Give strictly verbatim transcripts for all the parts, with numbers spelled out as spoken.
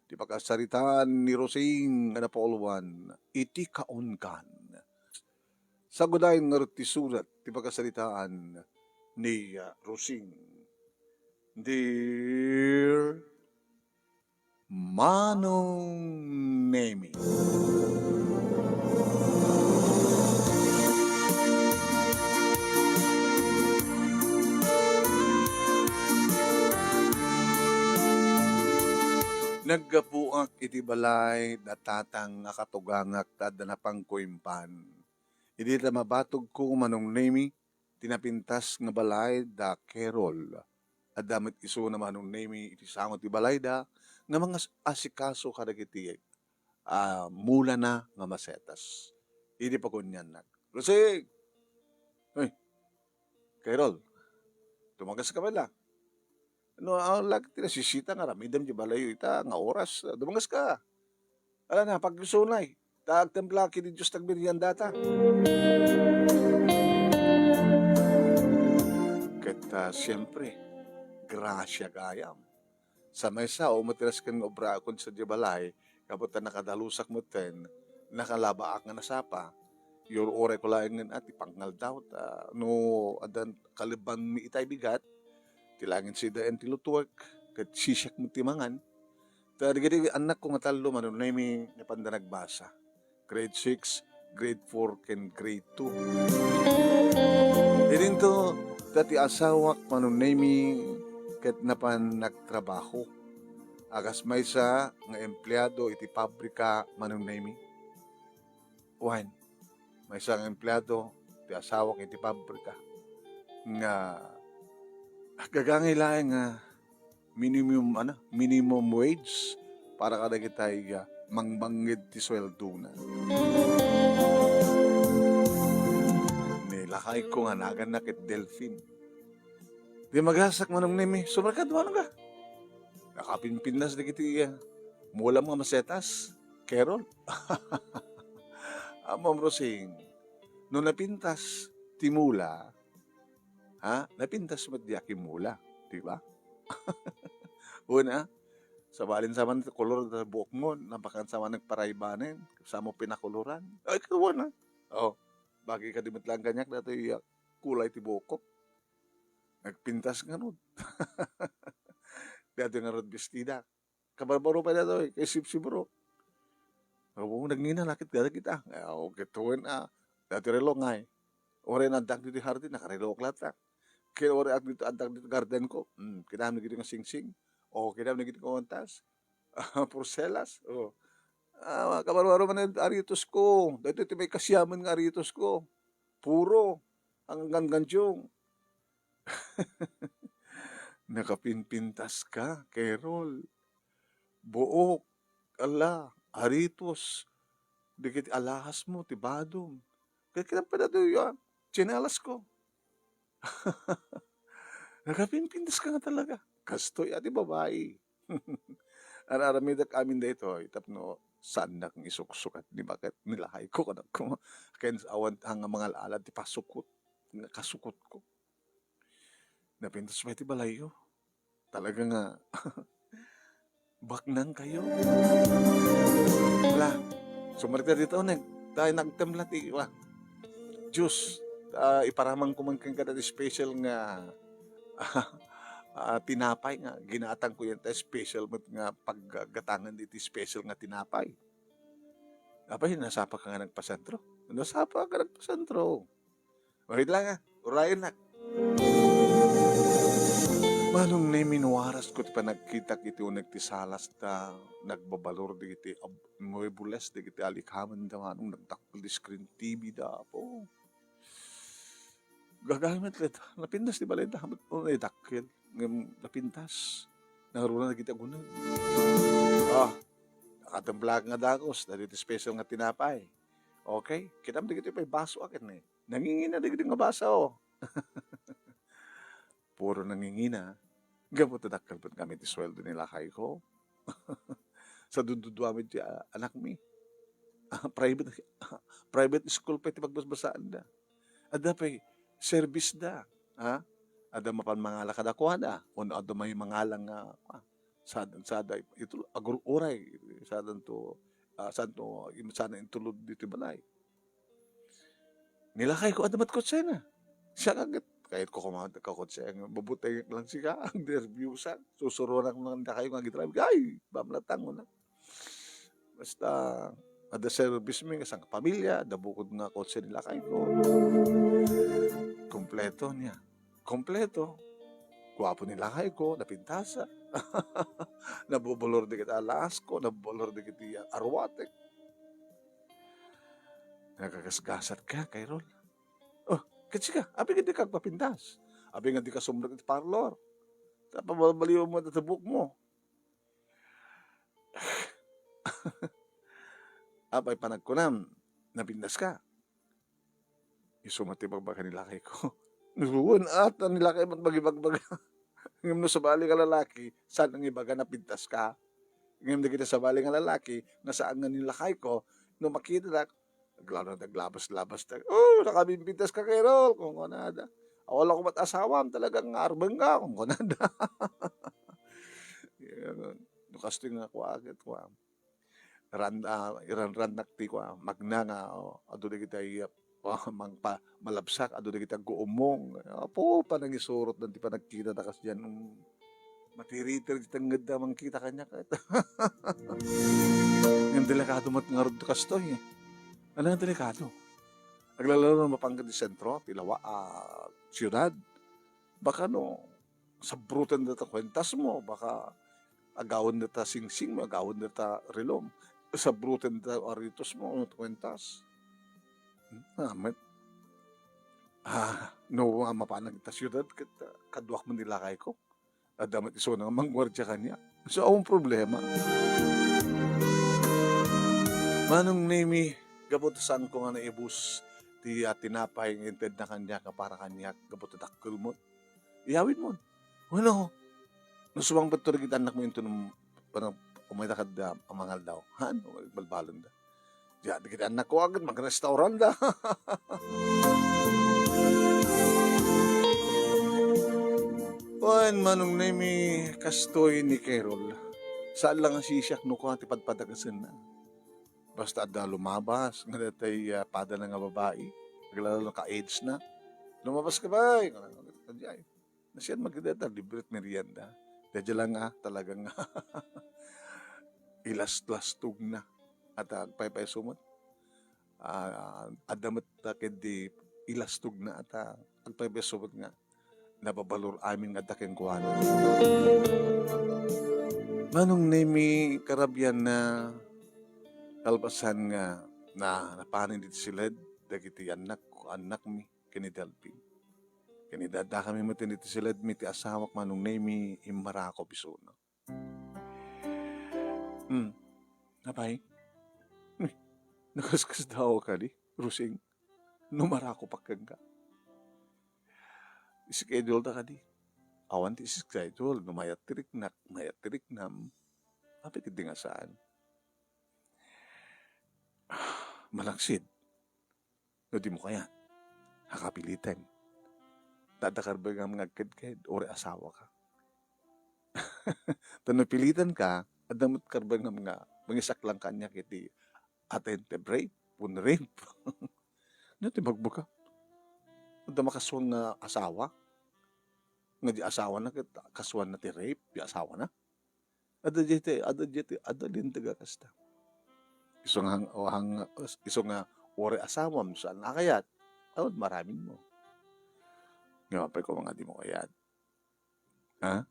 ti pakasaritaan ni Rosing nga napauluan iti kaunggan. Sagudayen ngarud ti surat ti pakasaritaan ni, ah, Rosing. Dear Manong Nemi. Naggapuak iti balay da tatang a katugangak ta adda napangko impan. Idi ta mabatogko, Manong Nemi, ti napintas nga balay da Carol. Adda met isuna, Manong Nemi, iti sango ti balayda nga mangas-, asikaso kadagiti, ah, mulana nga masetas. Idi paguniannak, "Rosing! Hoy, Carol, dumagas ka man la. No, ah, lagi ti nasisita nga aramidem ti balayyo ita nga oras. Dumagas ka. Ala na, pagsunay. Ta agtempla ken ni Dios ti agmeriendata." Ket, ah, siempre, grasia gayam. Sa maysa, o, matiras ken nga obraakon sadiay balay, gapu ta nakadalusak metten, nakalabaak nga nasapa. Iyur-urayko laengen a ti pangngaldaw, ta no addan kalebbanmi itay bigat, ti laengen sidaen ti lutuek, ket sisiak met ti mangan. Ta dagiti annakko nga tallo, Manong Nemi, napanda nagbasa. Grade six, grade four, ken grade two. Idinto, ta ti asawak, Manong Nemi, ket napan nagtrabaho. A kas maysa nga empleado iti pabrika, Manong Nemi. Wen, maysa nga empleado ti asawak iti pabrika nga aggagangay laeng nga minimum, ano, minimum wage para kadagitay, ah, mangmangnged ti sueldona. Ni lakayko nga naganna ket Delfin. Di magasak, Manong Nemi, sumrekadwano ka. Nakapimpintas dagiti, ah, mulam nga masetas, Carol. Ammom, Rosing, no napintas ti mula, ha? Napintas met di a kimmula, di ba? Una, sabalin sa man ti kolor ti buokmo, napakan sa man nagparaybanen, sa mo pinakoloran. Ay, kawan, ha? Oh, bagay kadi met lang kaniak, datoy, ah, kulay ti buokko. Nagpintas ngarud. Datoy ngarud bestida. Kabarbaro pay datoy, kay sipsiburo. Awo, nagngina, nakit gada kita. Ay, awo, kitaen, ah. Dati relo ngay. Uray na addak ditoy hardin, nakarelo ak latta. Kaya uray ak dito, addak dito garden ko. Hmm, kitaem dagiti nga singsing. O, kitaem dagiti nga wantas. Ah, porselas. O. Ah, kabarbaro man aritos ko. Daytoy ti maikasiamen nga aritos ko. Puro. Ang ganganjong. Nakapinpintas ka, Carol. Buok, ala, aritos, dagiti alahasmo, ti badom. Kaya kinapay datoy, ah, tsinelas ko. Nakapimpintas ka nga talaga. Kastoy a ti babai. Ar-aramidek amin daytoy tapno saannak nga isuksukat ni baket ni lakayko, kadakko. Ken awan nga mangal-alad ti pasukot, nga kasukotko. Napintas pay ti balayyo. Talaga nga, baknang kayo. Wala. Sumarita dito, nag-, tayo nagtemla ti, wala. Juice, ah, iparamang ko man kenka dati special nga, ah, tinapay nga ginatang ko yan, ta special met nga paggatangan iti special nga tinapay. Apay, nasapa ka nga nagpasentro? Nasapa ka nagpasentro. Wait lang, ah. Urayen nak. Manong Nemi, no aras ko ti panagkitak iti uneg ti salas ta nagbabalor dagiti ab-, muebles dagiti alikamen da, Manong, nagdakkel ti screen T V da, apo. Gagayem met ket napintas ti balay da, met unay dakkel. Ngem napintas. Nangruna dagiti aguneg. Ah, nakatempla nga dagus, dagiti special nga tinapay. Okay? Kitam dagiti pay baso akin eh. Nangingina dagiti nga baso. Puro nangingina. Gapu ta dakkel met kami ti sueldo ni lakayko. Sa dududua mi ti, ah, anakmi. Ah, private, private school pay ti pagbasbasaanda. Adda pay service da, ha? Adda mapan mangala kadakuada, wenno adda may mangala nga, ah, sad-, sada, ito, agur-, uray, Santo, ah, santo, im-, sana intulod ditoy balay. Ni lakayko, adda met kotsena. Siak nga ket, kayatko koma kakotse, nga mabuteng lang sika, agnerbiusak, susuronak ni lakayko nga agdrive. Ay, bamlatang, kuna. Basta, adda service mi nga sangkapamilya, adda bukod nga kotse ni lakayko. Kompleto niya. Kompleto. Guapo ni lakayko, napintasak. Nabobolor dagiti alasko, nabobolor dagiti aruatek. Nakagasgasatka, Kairol. Oh, ket sika, apay nga dika agpapintas? Apay nga dika sumrek iti parlor? Ta pabalbaliwem met ti buokmo. Apay panagkunam, napintaska? Isu met ti ibagbaga ni lakayko. Wen, at ni lakay met mangibagbaga. Ngem no sabali nga lalaki, saan nga ibaga, napintaska? Ngem dagiti sabali nga lalaki, nga saan nga ni lakayko, no makitanak, aglalo na aglabas-labas ta, "Oh, nakabimpintaska, Kairol," kunkunada. "Awan la koma ti asawam, talagang nga arbengka," kunkunada. No kastoy nga kua ket kua. Ran-, ah, iranrannak ti kua, magna nga, oh, adu dagiti, oh, mangpa-, malabsak, adu dagiti agguummong. Apo, panangisurotdan ti panagkitana kasdiay. Mm. Matiritir ti tengngedda mangkita kaniak. Ngem delikado met ngarud kastoy, eh. Ania nga delikado? Aglalalo no mapanka iti sentro, ti lawa-, ah, siudad. Baka no sabruten data kuentasmo, baka agawen data singsingmo, agawen data relom. Sabruten data aritosmo, kuentas. Ah, met. Ah, no, ah, mapanak ita siudad, ket, ah, kaduak man ni lakayko. Adda met isuna nga mangguardia kaniak. So, awan problema. Manong Nemi, gapu ta saanko nga naibus ti, ah, tinapay nga intedna kaniak nga para kaniak, gapu ta dakkel met. Iyawidmon. Wenno, no sumangpet to dagiti annakmo inton, ano, umayda kad, ah, amangaldaw. Haan, balbalenda. Diak dagiti annakko agin, magrestauranta. Wen, Manong Nemi, kastoy ni Carol. Saan lang a sisiak no kua ti padpadagasenna. Basta adda lumabas nga datay, ah, padana nga babai, aglalalo ka-AIDS na. "Lumabas ka, bay!" Diay. Nasian magdeta, libre ti merienda. Dadya lang nga, talagang ilastlastog na. At, ah, agpaypayso met. Ah, adda met ta ket di ilastog na at, ah, agpaypayso met nga nababalor amin nga adda kenkuana. Manong Nemi, karabian na kalpasan nga na, napanen iti siled dagiti annak, annakmi ken ni Delphin. Ken ni dadakami met iti siledmi ti asawak, Manong Nemi, immarakop isuna. Hmm. Apay? Hmm. Nakaskasdaaw kadi, Rosing. No marakopak kenka. Schedule ta kadi. Awan ti schedule. No mayat ti riknak, mayat ti riknam. Apay ketdi nga saan? Malaksid. No dimo kayat, hakapiliten. Adda karbengam nga agkedked, uray asawaka. Ta no pilitenka, adda met karbengam nga mangisaklang kaniak iti attempted rape, pon rape. Ania ti imbagbaga? Adda makasuang nga asawa? Nga di asawana ket kasuanna ti rape, di asawana? Adda diay ti, adda diay ti, adda linteg a kasta. Isu nga hang-, o hang-, isu nga uray asawam, saan a kayat, awan maraminmo. Nga apay ko nga dimo kayat. Ha?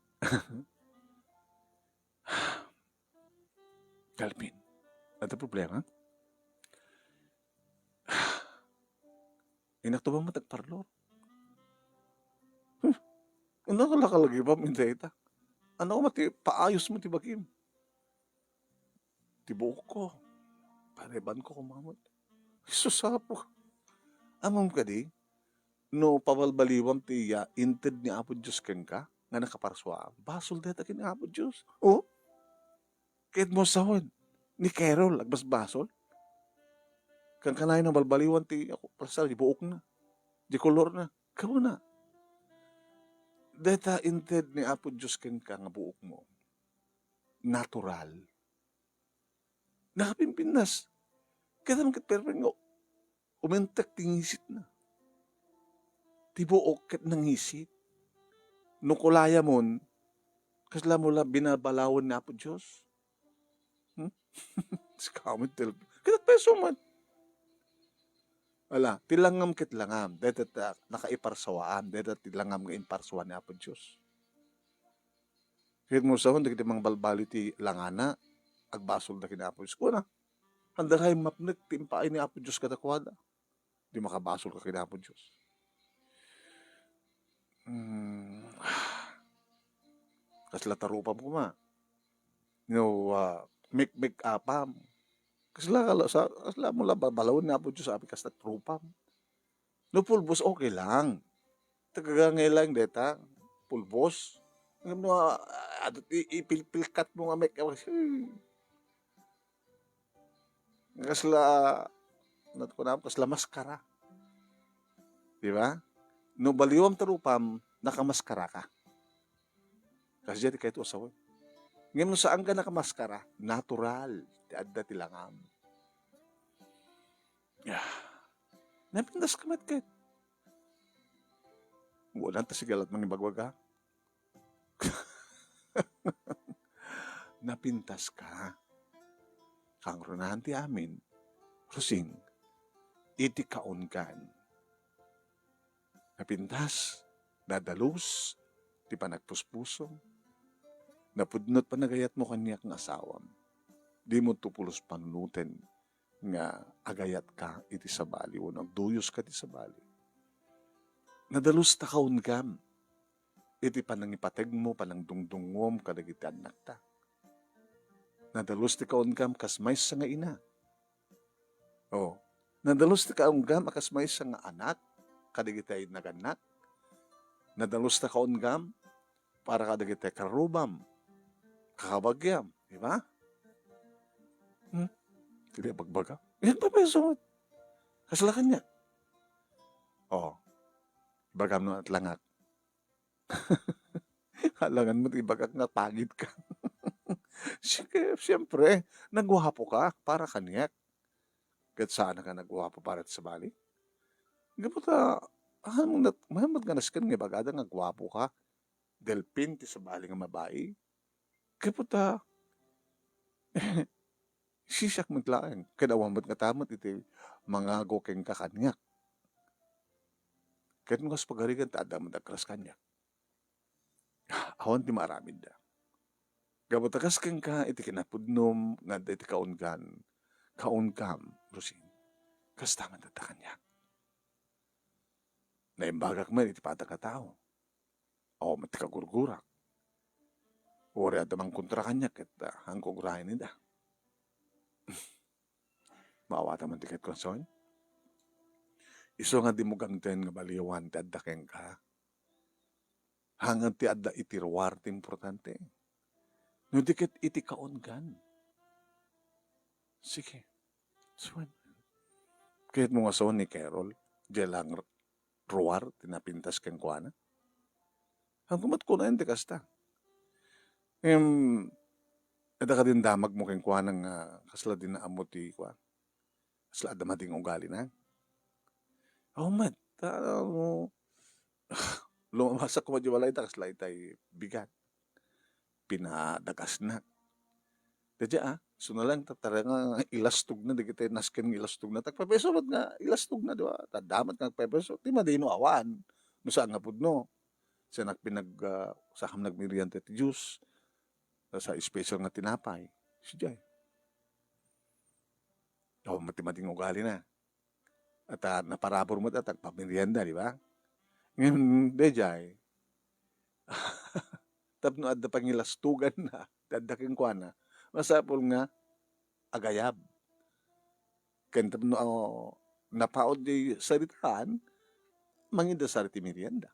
Delphin, adda problema? Innak to ba met agparlor? Hmm. Ano ka lakalagibam, Indeta? Ano ka mati, paayos mo ti bagim? Ti buok ko. Pariban ko kumamot. Jesus, apo. Amom kadi, no pabalbaliwam ti, ah, inted ni Apo Dios kenka, nga nakaparsuaam, basol dayta ken Apo Dios. Oh? Ket mo sawen, ni Carol, agbasbasol. Kankanayon a balbaliwan ti, ako, plastar, di buokna. Di kolorna. Kuna. Dayta inted ni Apo Dios kenka nga buokmo. Natural. Nakapimpintas. Kitaem ket perpeng nga umintek ti ngisitna. Ti buok ket nangisit. No kulayamon, kasla mo la binabalawen ni Apo Dios? Hmm? Sika met ti, ket peso man. Ala, ti langam ket langam. Dayta ta-, nakaiparsuaan. Dayta ti langam nga imparsua ni Apo Dios. Ket mo sawen, dagiti mangbalbaliw ti langana, agbasolda ken Apo Dios. Kuna, anda kay mapnek ti impaay ni Apo Dios kadakuada? Di makabasolka ken Apo Dios. Hmm. Kasla tarupam koma. No, ah, make-make-upam. Kasla, kasla, kasla mo la babalawen ni Apo Dios, apay kasla tarupam. No pulbos, okay lang. Tagagangay lang deta, pulbos. Ngem no, ah, adu-, i-, ipilpilkat mo nga make-up, hmm. Kasla, nat-, kunam, kasla maskara. Di ba? No baliwam tarupam, nakamaskara ka. Kasdiay ti kayat asawen. Ngem no saan ka nakamaskara, natural ti adda ti langam. Ah, napintas ka met ket. Wala ta sigalat mangibagbaga. Napintas ka. Kangrunahan ti amin, Rosing, iti kaungan. Napintas, nadalus ti panagpuspusom. Napudno ti panagayatmo kaniak nga asawam. Dimo to pulos panunoten nga agayatka iti sabali wenno agduyoska iti sabali. Nadalus ta kaungam iti panangipategmo, panangdungdungngom kadagiti annakta. Nadalus ti kaungam kas maysa nga ina. Oh, nadalus ti kaungam a kas maysa nga anak kadagiti nagannak. Nadalus ta kaungam para kadagiti karrubam, kakabagiam, di ba? Hmm? Dili bagbaga. Yan pa pay sunod. Kasla kaniak. Oh, ibagam no at langak. Alangan mo, ibagak nga pagid ka. Sige, siyempre, nagwapo ka para kaniak. Ket saan ka nagwapo para ti sabali? Gapu ta, ah, nat-, mayat nga nasken nga ibagada nga gwapo ka. Delpin ti sabali nga babai. Gapu ta, sisiak met laeng. Ket awan met nga tamet iti mangago kenka kaniak. Ket no kas pagarigan ta adda met agkras kaniak. Awan ti maaramidda. Gapu ta kas kenka iti kinapudnom nga adda iti kaunggan, kaungam, Rosing, kasta met adda kaniak. Naimbagak met iti patag a tao. Awan met ti kagurgurak. Uray adda mangkontra kaniak ket, ah, haanko ugrayen ida. Maawatam man ti ket konson? Isu nga dimo gangten nga baliwan ti adda kenka. Hangad ti adda iti ruar ti importante. No di ket iti kaunggan. Sige. Suen. Kayat mo nga suen ni Carol, diay lang r-, ruar ti napintas kenkuana? Haanko met kunaen ti kasta. Em, adda kadin damagmo kenkuana nga kasla di naammo ti kua? Kasla adda madin nga ugalina? Awan met. Ta, ano, lumabasak koma diay balay ta kasla itay bigat. Pinadakasnak. Daydiay, ah, isu na lang, tatara nga ilastogna, dagiti nasken nga ilastogna. Tagpepeso met nga ilastogna, di ba? Ta adda met nga agpepeso. Ti madino awan. No saan nga pudno. Siak pinag-, ah, saan nagmerienda ti juice. Sa special nga tinapay. Isu diay. Awan met ti madin nga ugalina. At, ah, naparabur met at agpamerienda, di ba? Ngem, daydiay, tapno adda pangilastoganna, ti adda kenkuana, masapul nga agayab. Ken tapno, ah, napaut diay saritaan, mangidda sar iti merienda.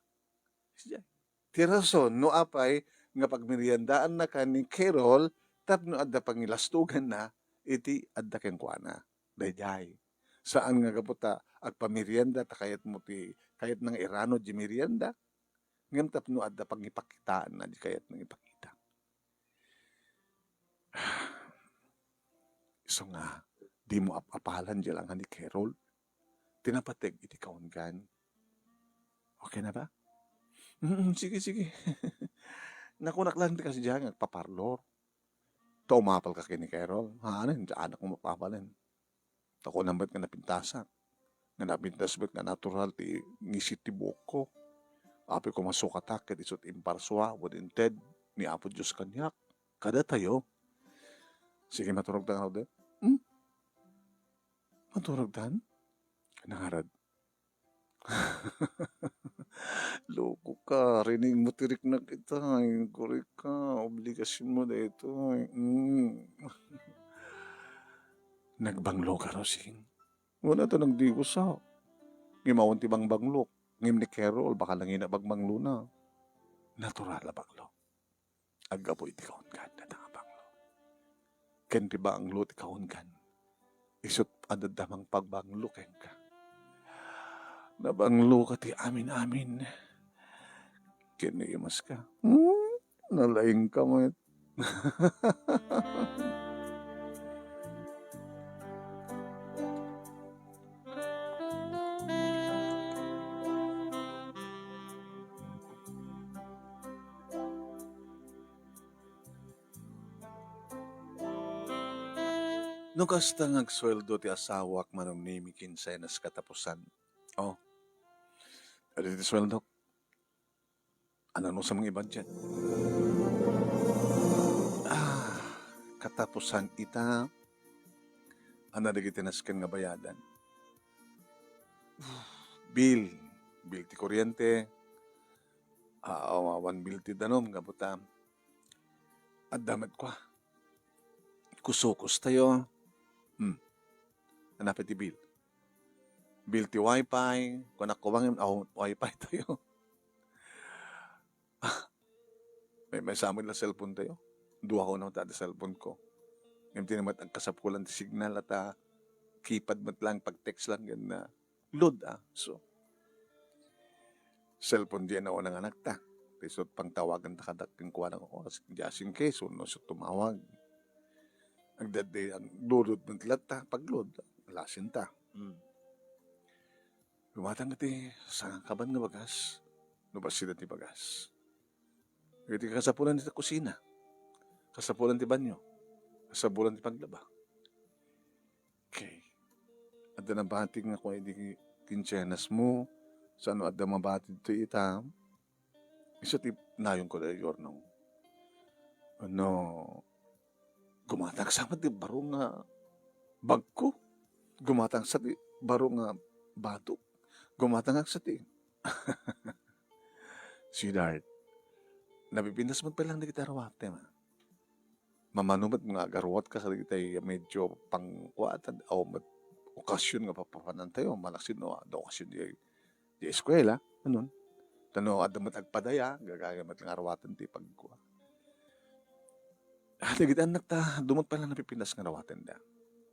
Ti rason no apay nga pagmeriendaannaka ni Carol tapno adda pangilastoganna iti adda kenkuana. Daydiay. Saan nga gapu ta agpamerienda ta kayatmo ti, kayatna nga iranud diay merienda, ngem tapno adda pangipakitaanna diay kayatna nga ipakita. So nga, dimo ap-apalan diay langa ni Carol ti napateg iti kaunggan. Okay na ba? Mm, sige, sige. Nakunak lang ti kasdiay nga agpaparlor. Ta umapalka ken ni Carol. Haan, ti anakmo mapapalen. Ta kunam met nga napintasak. Nga napintas met nga natural ti ngisit ti buokko. Apay, koma sukatak ket isu ti imparsuak wenno inted ni Apo Dios kaniak. Kadatayo. Sige, maturogta ngaruden. Hmm? Maturogtan? Nangarad. Loko ka, rinig mo ti riknak ita, inkurik ka, obligasionmo daytoy. Mm. Nagbanglo ka, Rosing. Wala ta nagdiwasa. Ngem awan ti bangbanglok. Ngem ni Carol, baka nangina bangbanglona. Natural a banglo. Aggapu iti kaunggan dayta nga banglo. Ken ti banglo ti kaunggan, isut' a daddamang pagbanglo kenka. Nabangloka ti amin-amin. Ken naimaska. Hmm? Nalaingka met. No kasta nga agsueldo ti asawak, Manong Nemi, kinsenas katapusan. Oh. Adi ti sueldok. Ano no sa mga budget? Ah, katapusan ita, ano dagiti nasken nga bayadan? Bill, bill ti kuryente, ah, awan bill ti danum, gapu ta adda met kua. Kusukos tayo. Hmm. Hanap ti bill. Bill ti wifi, kunak ko bang, aw, wifi tayo. May, may samod lang cellphone tayo. Dua ko na ta cellphone ko. Ngem ti naman agkasapulan ti signal at, ah, keypad met lang, pag-text lang, yan na load, ah. So, cellphone di na unang anak ta. Ti isut' pangtawagan ta kadak ken kuana nga oras. Just in case, no, so tumawag. Agdaddi, ang load met latta, pag-load, lasin ta. Mm. Lumatang iti sangkaban nga bagas, no bassit ti bagas. Iti kasapulan ti kusina, kasapulan ti banyo, kasapulan ti paglaba. Okay. Adda nabati nga kung idi kinsenas mo, saan adda mabati dito ita, isu ti nayon ko da yornong. Ano, gumatang sa ti baro nga bagko. Gumatang sa ti baro nga batok. Gumatang sa ti sweetheart. Napipintas man pala dagiti aruatem, ah. Mamano met nga agaruat ka sa dagiti medyo pangkuatan, aw met okasyon nga papapanan tayo, malaksid no, adda okasyon di di eskwela, anon? Tano adda met agpadaya, gagaga met nga aruaten ti pagkua. Ah, dagiti annak ta, dumot pala napipintas nga aruaten da.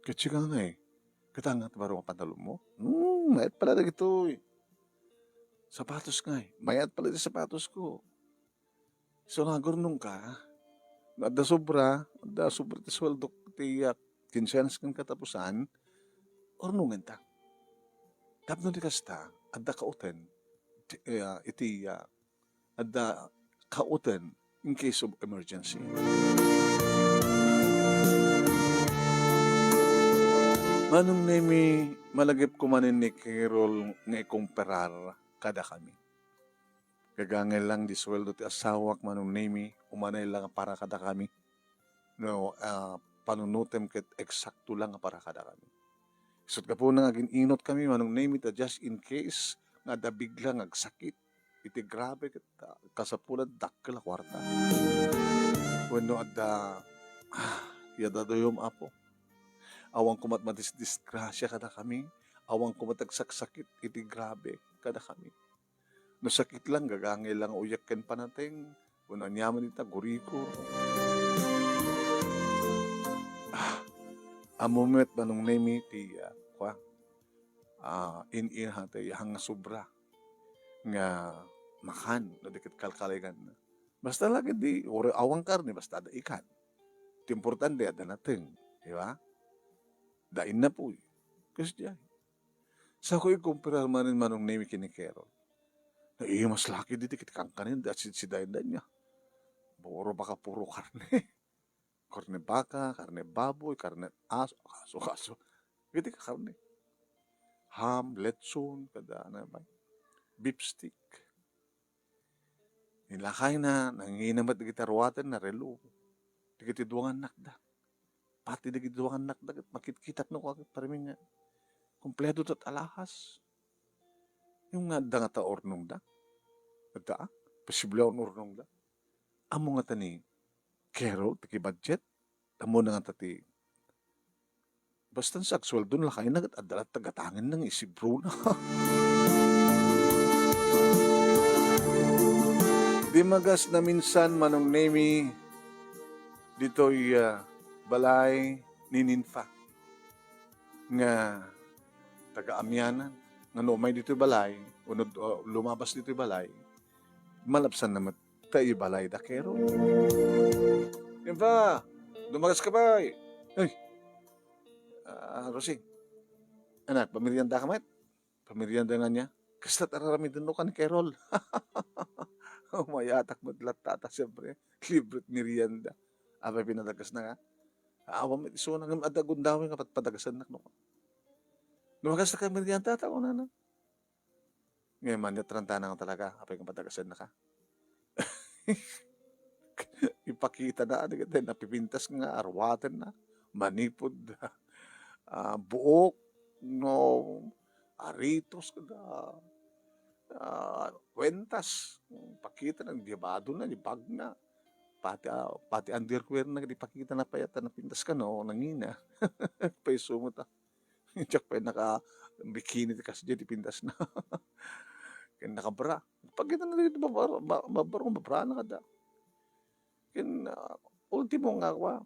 Ket sika nga, eh, ket annak baro nga pantalon mo? Hmm, mayat pala dagitoy. Sapatos nga, eh. Mayat pala di sapatos ko. So, nagurnong ka, no adda sobra, adda sobra ti sueldo ti, ah, kinsenas ken katapusan, urnongen ta. Tapno di kasta, adda kauten, ti, ah, iti, ah, adda kauten in case of emergency. Manong Nemi, malagip ko manen ni Carol nga ikumperar kada kami. Gagangel lang di sueldo ti asawak, Manong Nemi, umanay lang para kadakami. No, ah, panunutem ket eksakto lang para kadakami. Isut' gapuna nga agin-inut kami, Manong Nemi, ta just in case nga adda bigla nga agsakit, iti grabe ket, ah, kasapulan dakkel a kuarta. Wenno adda, ah, yadaduyom, Apo. Awan ko met madisdisgrasia kadakami, awan ko met agsaksakit iti grabe kadakami. No sakit lang, gagangel lang uyak ken panateng, wenno aniaman ita, gurigor. Ah, ammo met, Manong Nemi, ti, ah, kua, ah, in-, in-, ha, ti hang nga sobra nga makan, no di ket kalkaligan. Basta lagi di, uri awan karne, basta adda ikan. Ti importante, adda nateng, di ba? Da innapuy. Kasdiay. Sako igkumparar manen Manong Nemi ken ni Carol. Naimas la ketdi ti kankanen da sidsidaenda nia. Puro baka, puro karne. Karne baka, karne baboy, karne aso, aso, aso. Dagiti kakarne. Ham, letson, kada ano ba? Beef stick. Ni lakayna, nangina met dagiti aruatenna, relo. Dagiti duangannak da. Pati dagiti duangannak da, ket makitkitak no, ket parimi nga, kompleto tat alahas. Yung nga adda nga ta urnong da. Adda, ah? Posible a urnong da. Ammo nga ta ni Carol, ti budget. Ammo na nga ta ti, basta sa agsueldo, lakayna, ket adda latta gatangen nang isibro na. Dimagas na minsan, Manong Nemi, ditoy, ah, balay ni Ninfa nga taga Amianan, nga no umay ditoy balay, wenno, ah, lumabas ditoy balay, malabsan na met ta ibalay da Carol. Ninfa, dumagas ka bay. Ay, ah, Rosing, anak, pamirianda ka met? Pamirianda nga niya. Kasta, aramidem no kan Carol. Umayatak met latta ta, siyempre, libre merienda. Apay, pinadagas na ka? Awan met isuna, ngem adda gundaway nga pat-, padagasannak no. Dumagas ka merienda ta, kunana. Ngem ania, tarantana nga talaga, apay nga padagasannak ka? Ipakita na, adi ket napipintas nga aruatenna, manipud, ah, buok, no, aritos, kada, ah, kwentas. Pakita na, diyabado na, di bag na. Pati, ah, pati underwear na, di pakita na payat, napintas ka, no, nangina. Paiso mo ta. Diak pay naka-bikini ti kasdiay ti pintasna. Ken naka-bra. Pagkita na dagiti babaro, ba-, babaro, babra na kada. Ken, ah, ultimo nga kua,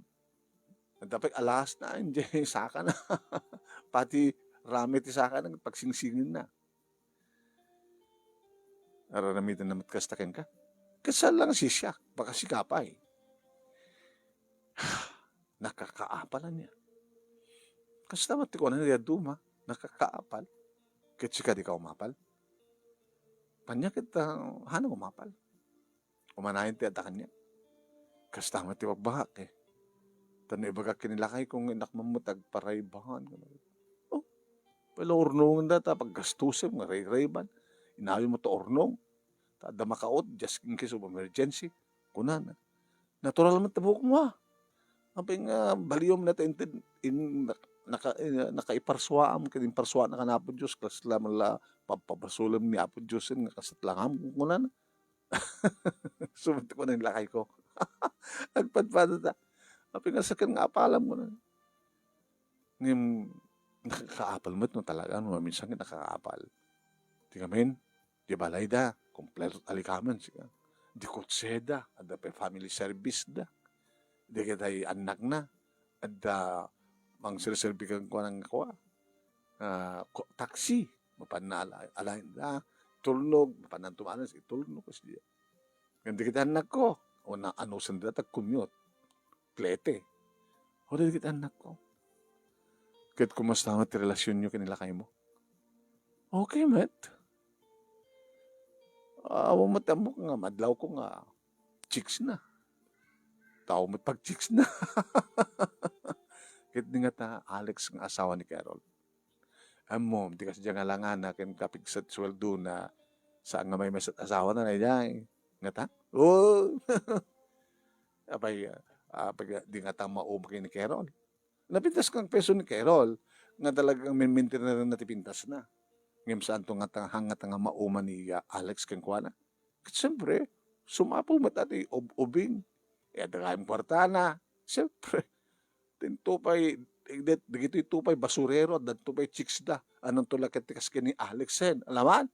adda pay alas na, idiay saka na. Pati rami ti saka na, pagsingsingenna. Ar-aramidem na met kasta kenka. Ket saan lang sisiak, baka sika pay. Nakakaapal ania. Kasta met ti kunana dayta a duma, nakakaapal. Ket sika, dika umapal? Ania ket, ah, hanna umapal? Umanayon ti adda kaniak. Kasta met ti bagbagak, eh. Ta no ibagak ken ni lakayko nga innak man met agpa-Ray-Ban. Oh, pala urnongen da ta paggastusem nga Ray-Ban. Inayon mo ta urnong. Ta adda makaut, just in case of emergency. Kunana. Natural met ti buokmo, ah. Apay nga baliwem na ta inted, in, nak-, naka-, eh, nakaiparsuaam ken imparsuanak ni Apo Dios, kasla man la pabpabasolem ni Apo Dios nga kasat langam, kunana. Subot ko na lakayko. Agpadpada ta. Apay nga saken nga apalam, kunana. Ngem, nakakaapal met no talaga, no, minsan nga nakakaapal. Ti ngamin, di balay da, kompleto ti alikamen, sika. Di kotse da, adda pay family service da. Di ketdi annakna, adda mangserserbi kenkuana nga kua, ah, ko-, taxi, mapanna ala-, alaen da, tulnog, mapanna tumalas, itulnog, kasdiay. Ngem dagiti annakko, o na-, anusen da, tagkunyot. Klete. O, dagiti annakko. Ket kumusta met ti relasionyo ken ni lakaymo? Okay met. Awan met ammok nga madlawko nga chicks na. Tao met pag-chicks na. Ket di nga ta Alex nga asawa ni Carol. Ammom, ti kasdiay nga langana ken kapigsat sueldo na, saan nga maymaysa ti asawana, daydiay. Ngata? Oh! Apay, ah, apay, di ngata mauma ken ni Carol. Napintas nga peso ni Carol, nga talagang minmintineran na ti pintasna. Ngem saanto ngata, ngata nga mauma ni, ah, Alex kenkuana. Ket siempre, sumapul met ti ub-, ubing. E, adda gayam kuartana. Siempre, Tin tupay, dagit-, dagitoy tupay basurero, adda tupay chicks da. Anonto la ket ti kas ken ni Alex hen. Alaman?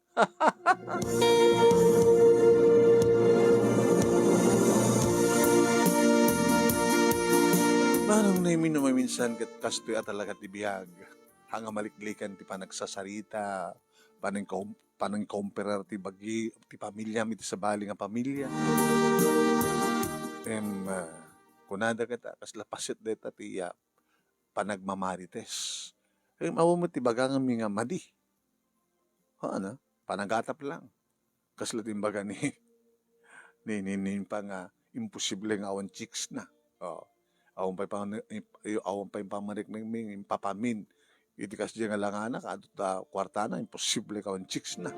Manong Nemi, no maminsan ket kastoy a talaga ti biag. Haan nga maliklikan ti panagsasarita, panangkom-, panangkomparar ti bagi-, ti pamiliam iti sabali nga pamilia. Em, ah, kunada ket, ah, kasla paset dayta ti, ah, panagmamarites. Ngem awan met ti baga ngamin nga madi. Haan, a, panagatap lang. Kasla ti imbaga ni, ni, ni, ni pa nga imposible nga awan chicks na. Oo. Awan pay pang-, awan pay pamaneknek mi, impapamin. Iti kasdiay nga langana, kadto ta kuartana, imposible nga awan chicks na.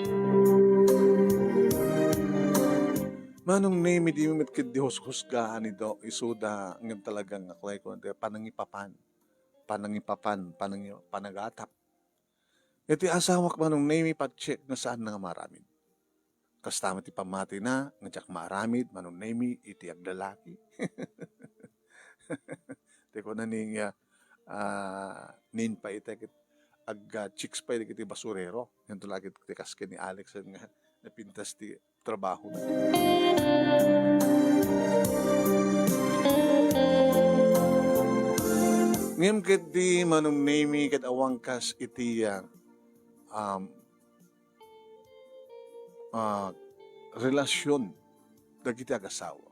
Manong Nemi, dimo met ketdi hushusgaan isu-, isuda, ngem talaga nga, kuray ko, panangipapan, panangipapan, panangi-, panagatap. Iti asawak, Manong Nemi, patse nga saan nga maaramid. Kasta met ti pammatina nga diak maaramid, Manong Nemi, iti aglalaki. Ti kuna ni, ah, ah, nin pa ita ket ag-, ah, chicks pay dagiti basurero. Yantay la ket ti kas ken ni Alex nga napintas ti trabaho. Ngem ketdi, Manong Nemi, ket awan kas iti, ah, um, ah, relasyon dagiti agasawa.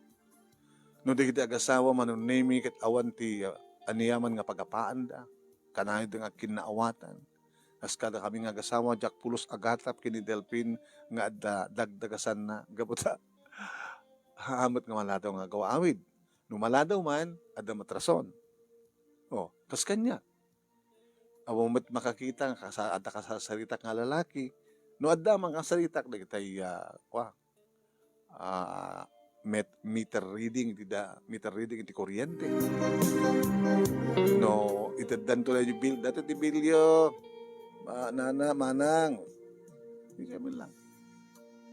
No dagiti agasawa, Manong Nemi, ket awan ti, ah, aniaman nga pagapaanda, kanayon nga kinnaawatan. Kas kadakami nga agasawa, diak pulos agatap ken ni Delfin nga adda dagdagasanna, gapu ta, haan met nga maladaw nga agaw-awid. No maladaw man, adda met rason. O, kas kaniak. Awan met makakita nga kasa-, adda kasasaritak nga lalaki. No adda man kasaritak, dagitay, ah, kua, ah, met-, meter reading iti da-, meter reading iti kuryente. No, iteddanto la iti bil-, daytoy ti bilyo, ah, nana, manang. Di kami lang.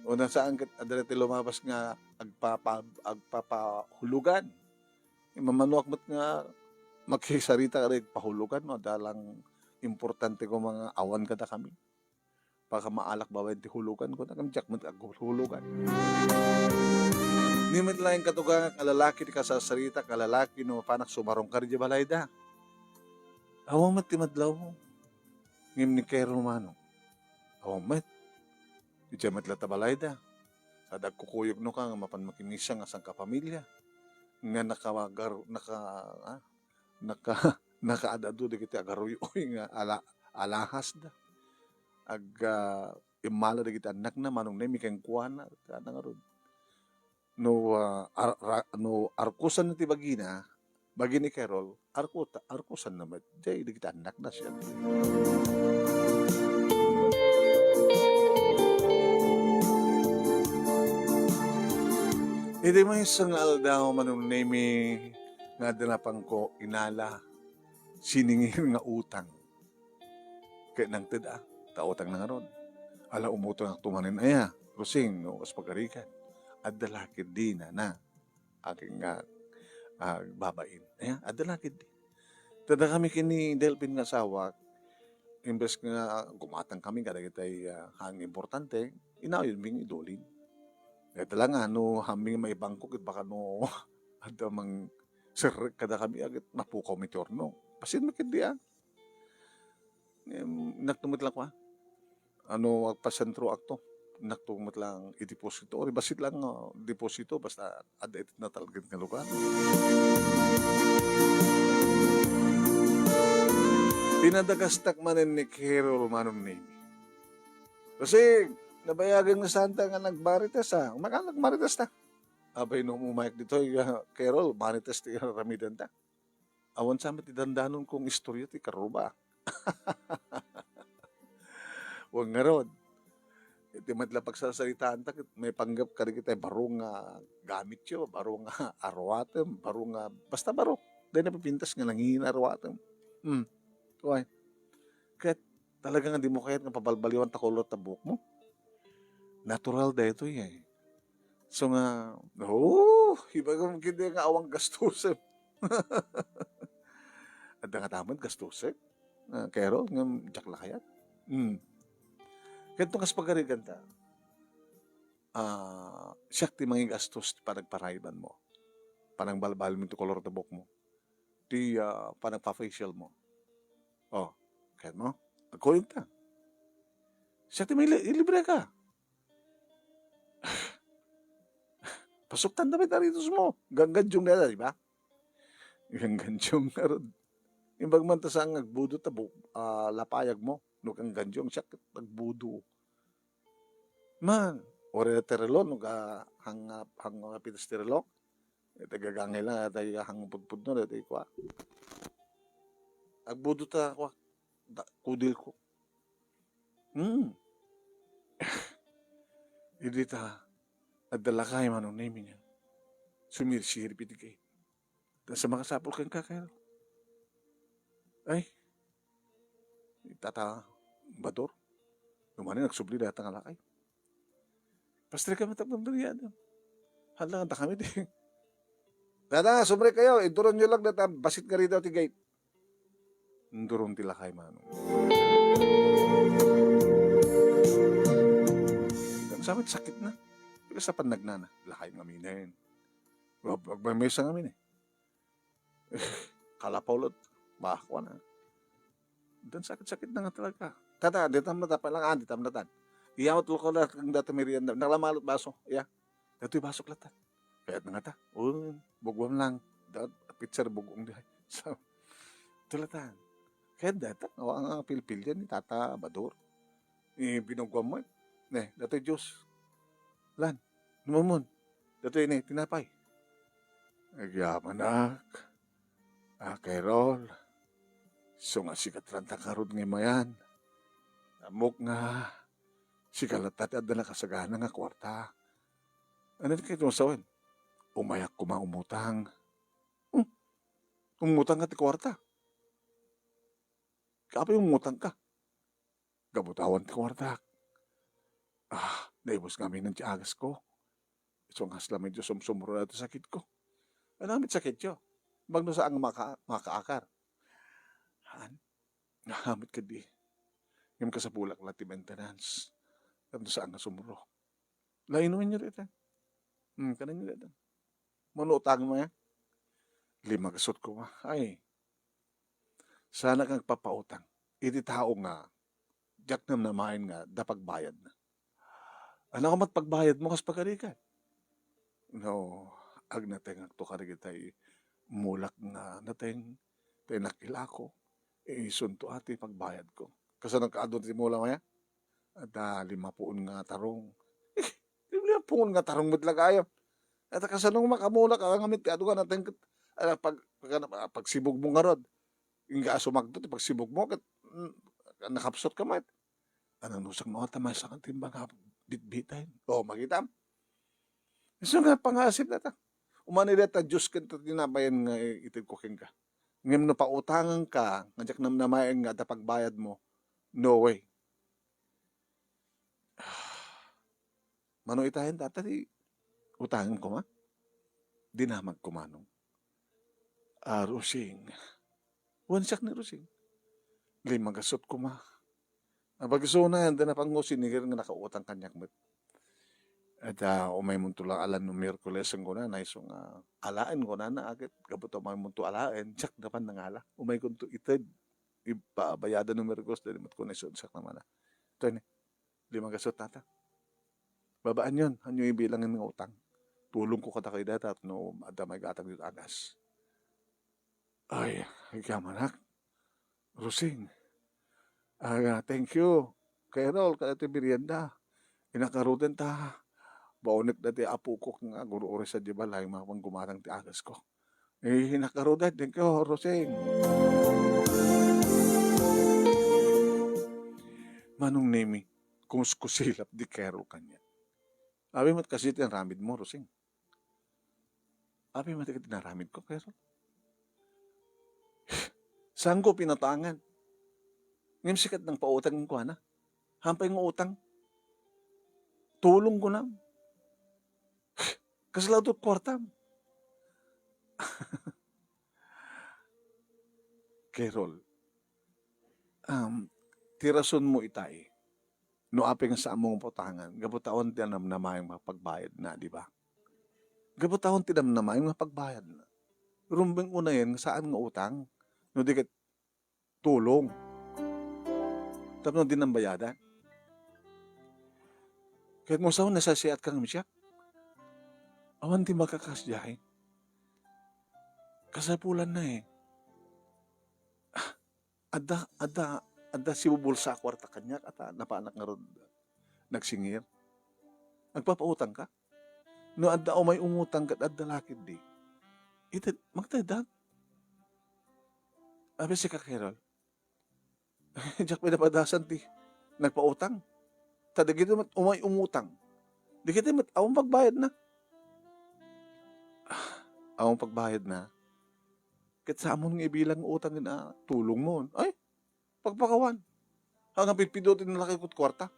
O, na saan ket adda ti lumabas nga agpapa-, agpapahulugan. Imamanuak met nga makisarita kada agpahulugan, no, adda lang importante ko nga awan kadakami. Pakamaalak babaen ti hulugan ko, ngem diak met aghulugan. Ni met laeng katugangak a lalaki ti kasasaritak a lalaki no mapanak sumarungkar idiay balayda. Awan met ti madlaw. Ngem ni Carol, manong, awan met. Idiay met latta balayda. Sada agkukuyogno ka nga mapan makimisa nga sangkapamilya. Nga nakagar-, naka-, ah, naka-, nakaad-adu dagiti agaruy-uy nga ala-, alahasda. Ag-, ah, immala dagiti annakna, Manong Nemi, kenkuana, ket ngarud. No, ah, ar-, ra-, no arkusanna ti bagina, bagi ni Carol, arkuta-, arkusanna met. Diay dagiti annakna, siempre. Iti maysa nga aldaw, Manong Nemi, nga adda napangko inala, siningir nga utang. Ket nangted-ak, ta utang na ngarud. Ala, umutangakto manen aya, Rosing, no, kas pagarigan. Adda la ketdi nana, akin nga, ah, babain. Aya, adda la ketdi. Ta dakami ken ni Delfin nga asawak, imbes nga gumatang kami kadagitay, ah, haan nga importante, inayonmi nga idulin. Ket talaga, no, haanmi nga maibangko, ket baka no, adda mangserrek kadakami, ket mapukaw mi ti horno. Basit met ketdi, ah. Em, inakto met lang kua. Ano, agpasentroakto. Inakto met lang ideposito. Or bassit lang, ah, deposito, basta adda iti natalged nga lugar. Pinadagastak manen ni Carol, Manong Nemi. Kasi, nabayagen nga santa nga nagmarites, ah. Umayka nagmarites ta. Abay, no, umayak ditoy, ah, Carol, marites ti aramidenta. Awan sa met ti dandanon kong istorya ti karuba. Wen ngarud, iti met la pagsasaritaanta ket maipanggep kadagiti baro nga gamityo, baro nga aruatem, baro nga, basta baro. Dayta napipintas nga nangina aruatem. Hmm. Wen. Ket talaga nga dimo kayat nga pabalbaliwan ta kolor ta buokmo. Natural daytoy, eh. So nga, oh, ibagam ketdi nga awan gastusem. Adda ngata met gastusem. Ah, Carol, ngem diak la kayat. Hmm. Ket no kas pagarigan ta, ah, siak ti mangigastos ti panagparaybanmo. Panangbalbalmo ti kolor ta buokmo. Ti, ah, panagpa-facial mo. Oh, kayatmo? Agkuyogta. Siak ti maili-, ilibreka. Pasuktan ta met ti aritosmo. Ganggandiong dayta, di ba? Ganggandiong ngarud. Imbag man ta saan nga agbudo ta bu-, ah, lapayag mo, no, kang ganjo, siak agbudo. Man, uray ti relo, no, ga, hang, hang, hang pitas ti relo. Iti gagangay lang, iti hang pudpudno, iti kua. Agbudo ta, kua. Da, kudil ko. Hmm. Idi ta, adda lakay Manong Nemi niya. Sumirsirip iti gate. Ta sa makasapul kenka, Carol. Ay, Tata Bador. Numan ni nagsubli dayta nga lakay. Pastor ka matapang durian. Hala, ta kami di. Tata, sumrek kayo. Iduron nyo lang data. Basit nga rida ti gate. Induron ti lakay Manong. Sa sakit na. Pila sa panagnana. Lakay nga minen. Wag, wag may mesa nga minen. Kalapaw lot. Bah, kuan na. Dan sakit-sakit na nga talaga. Tata, ditam na ta, pailangan, ditam na tan. Iyawat lo ko na, ang dati merienda. Naglamalot baso. Iya. Datoy basok latan. Kaya na nga ta. Oh, bugwam lang. Dat, pizza bugwam di. So, tulatan. Kaya data, awa nga pilpil yan, ni Tata Bador. Eh, binugwam mo. Ne, datoy Diyos. Lan, numamon. Datoy ni, tinapay. Agyamanak. Ah, Carol. So nga sikat ranta karod nga imayan. Amok nga, sika latta ti adda nakasagana nga kwarta. Ano ti kayo tumasawen? Umayak kuma umutang. Hmm. Umutang ka ti kwarta. Kapoy umutang ka. Gapu ta awan ti kwartak. Ah, naibus ngamin ti agasko. Isu nga asla medyo sumsumro na ti sakitko. Ano met sakityo? Bagno saan nga maka-, makaakar? Haan? Nahamit ka di. Ngem kasapulak la ti maintenance. Tapno saan nga sumro. La, inumin nyo dita. Hmm, kanan nyo dita. Manutang mo yan? Lima gasot ko ma. Ay, sana kang papautang. Iti tao nga, diak namnamaen nga da pagbayad na. Ano ka mat pagbayad mo kas pagarigan? No, agnateng akto karigitay mulak nga nateng, tay nakilako, isunto ati pagbayad ko. Kasano ka adun ti mula maya? Adda lima puon nga tarong. Eh, lima puon nga tarong met lagayo. At kasano makamula ka nga met ti adu nga nateng ket, ah, pag, pag, pagsibog mo ngarud. Ingga sumagto ti pagsibog mo ket, mm, nakapsot ka met. Anang nusak no ata may sakang timbang nga bitbiten. O, makitam. Isu nga pangasip data. Umani data Diyos ken ta tinapayan nga ited ko kenka. Ngem no pautangan ka, nga diak namnamaen nga adda pagbayad mo, no way. Mano itayen data ti utangen koma? Dinamag ko Manong. Ah, Rosing. Wen siak ni Rosing. Lima gasot koma. Abagisona, anda na pango sinigir nga nakautang kaniak met. At, ah, umay mo to lang alan no Miyerkules ang kuna, na iso nga alaen kuna na agit, gapu ta umay mo to alaen, siak na pan nangala. Umay ko to ited, ibabayadan no Miyerkules, dali met kuna iso, siak naman na. Ito ni, lima gasot nata. Babaan yon, hanyo ibilangan nga utang. Tulong ko kada kayo data, no, adda may gatag dito agas. Ay, agyamanak. Rosing. Ah, thank you. Carol, kada ti merienda. Inakaruden ta. Baunek da ti apukok nga guru-uri sa di balay, mapang gumatang ti agas ko. Eh, inakaruden, thank you, Rosing. Manong Nemi, kumuskusilap di Carol kanya. Abi mat kasi ti aramid mo, Rosing. Abi, mati ket inaramid ko, Carol. Saan ko pinatangan? Ngem sikat nang pautang kuana. Hampay nga utang. Tulong ko na. Kasla to kwartam. Carol, um, ti rason mo itay. No apay nga saan mo nga pautangan, gapu ta awan ti namnamaen nga pagbayad na, di ba? Gapu ta awan ti namnamaen nga pagbayad na. Rumbeng unayen nga saan nga utang, no di ket tulong. Tapno di nambayadan. Ket mo sao nasasiat ka nga misiak? Awan ti makakasdiay. Kasapulan na eh. Adda, adda, adda sibubulsa a kuarta kaniak, ata, napanak ngarud nagsingir. Agpapautang ka? No adda umay umutang ket adda la ketdi, ited, magtedda. Abi sika, Carol, diak pinapadasan ti nagpautang. Ta dagiti met umay umutang, dagiti met awan pagbayadna. Ah, awan pagbayadna. Ket saanmo nga ibilang nga utang nga tulongmo. Ay, pagpakawan. Haan nga pidpidto ti lakayko ti kuarta.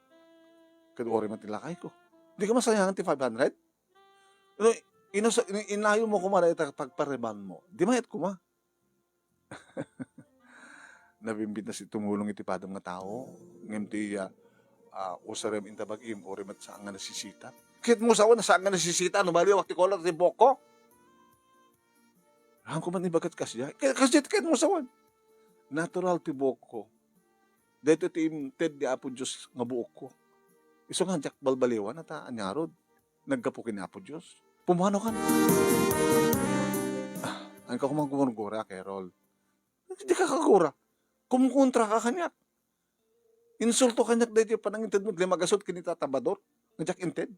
Ket uray met ti lakayko. Di ka masayangan ti five hundred? No, inusa-, in-, inayo mo koma dayta pagparibanmo. Di mayat koma. Nabimbit na si tumulong iti padam nga tao. Ngem ti, ah, ah, usarem inta bagim, uray met saan nga nasisita. Ket mo sawan, saan nga nasisita, no baliwak ti kolor ti buokko. Haan ko man ibagat kasdiay. Kay, kasdiay ti ket mo sawan. Natural ti buokko. Daytoy ti inted ni Apo Dios nga buokko. Isu nga diak balbaliwan, ata, aniarud. Naggapu ken ni Apo Dios. Pumano kan? Ah, haan ka koma gumurgura, Carol. Di ka kagura. Kumkontra ka kaniak. Insulto kaniak daytoy panangintedmo ti lima gasut ken ni Tata Bador nga diak inted.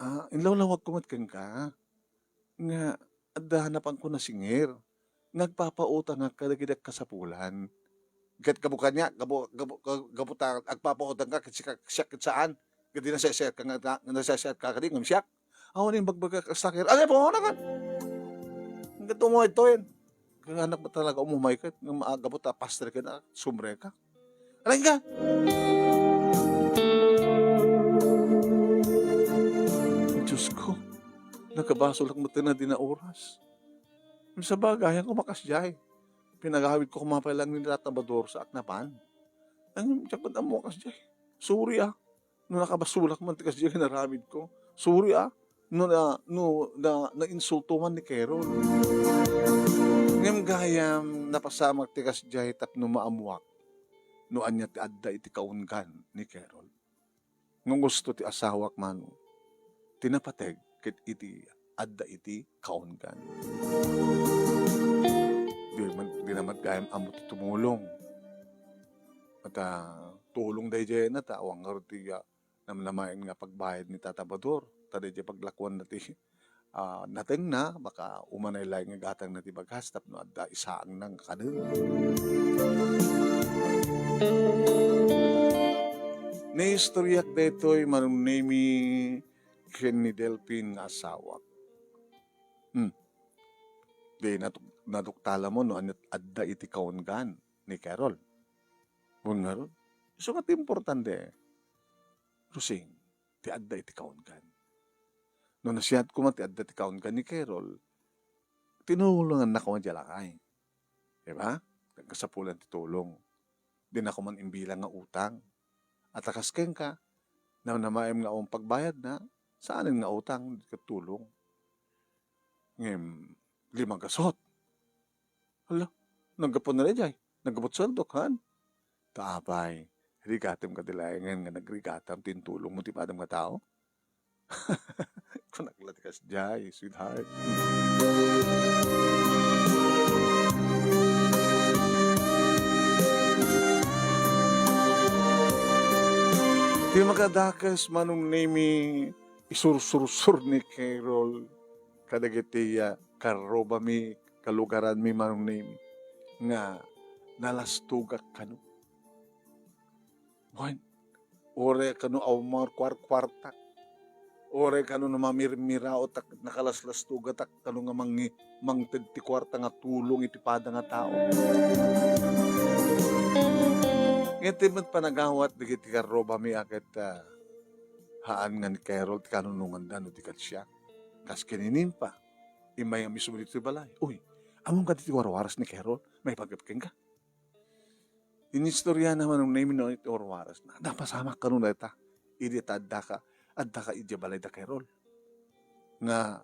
Ah, inlawlawagko met kenka nga adda napanko nasingir nga agpapautangak kadagiti kasapulan. Ket gapu kaniak, gapu, gapu, gapu ta agpapautangka ket siak, siak ket saan. Ket di naseseatka nga, nga naseseatka kadi ngem siak. Awan imbagbaga kas sakir. Ay, po, ano kan? Ang gatumo ito yun. Kaya anak ba talaga umumay ka? Nga maagapo ta pastor ka na, sumre ka. Aray ka! Diyos ko, nagkabasol ak met na di na oras. Sa bagay, ang kumakas jay. Pinagawid ko kumapay lang ni Tata Bador sa aknapan. Ang, siya pa damo kas jay. Sorry ah. No nakabasolak man ti kasdiay nga inaramidko. Sorry, ah, no na, no na, nainsulto man ni Carol. Ngem gayam, napasamak ti kasdiay tapno maammuak no ania ti adda iti kaunggan ni Carol. Ngem gusto ti asawak man ti napateg ket iti adda iti kaunggan. Di man, di naman gayam ammo ti tumulong. At, ah, tulong daydiay na ta, awan ngarud ti, ah, namnamaen nga pagbayad ni Tata Bador. Ta daydiay paglakuanna ti, ah, natengna, baka umanay laeng nga igatangna ti bagas tapno adda isaangna nga kanen. Naistoryak daytoy, Manong Nemi, ken ni Delphin nga asawak. Hmm. Di, natuk-, natuktalamon no ania adda iti kaunggan ni Carol. Wen ngarud, isu nga ti importante, Rosing, ti adda iti kaunggan. No nasiat koma ti adda ti kaunggan ni Carol, tinulonganna koma diay lakay. Di ba? Nagkasapulan ti tulong. Dina koma imbilang nga utang. At a kas kenka, namnamaem nga awan pagbayadna, saanen nga utang, di ket tulong. Ngem, lima gasot. Hala, naggapu na daydiay. Naggapu ti sueldok, haan? Ta apay, rigatem kadi laengen nga nagrigatam ti intulongmo ti padam nga tao? Kunak la ti kasdiay, sweetheart. Ti makadakes, Manong Nemi, isursursur ni Carol kadagiti, ah, karrubami, kalugaranmi, Manong Nemi, nga nalastogak kano. Wen, uray kano awan kuarkuartak. Uray kano no mamirmiraotak, nakalaslastogatak, kano nga mangi-, mangted ti kuarta nga tulong iti pada nga tao. Ngem ti met panagawat dagiti karrubami a ket, ah, haan nga ni Carol ti kanunonganda no di ket siak. Kas ken ni Nimpa, immay a mismo ditoy balay. Uy, ammom kadi ti warwaras ni Carol? Maipaggep kenka? Inistoriana, Manong Nemi, no iti warwarasna. Napasamak kano dayta. Idi ta addaka, addaka idiay balay da Carol. Nga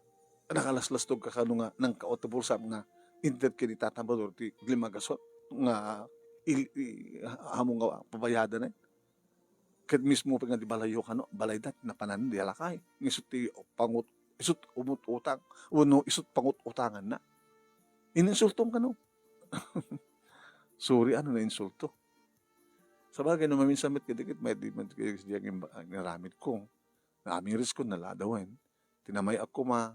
nakalaslastog ka kano nga nangkaot ti bulsam nga inted ken ni Tata Bador ti lima gasot nga il-, i-, amo nga pabayadan, eh. Ket mismo pay nga di balayyo kano, balayda ti napanan diay lakay. Nga isut ti pangut-, isut umut-utang, wenno isut pangut-utanganna. Ininsultom kano. Sorry a no nainsulto. Sabagay, no maminsan met kadagiti, may di man kadagiti nga inaramidko. Naamiris ko, naladawen. Tinamay-ak koma,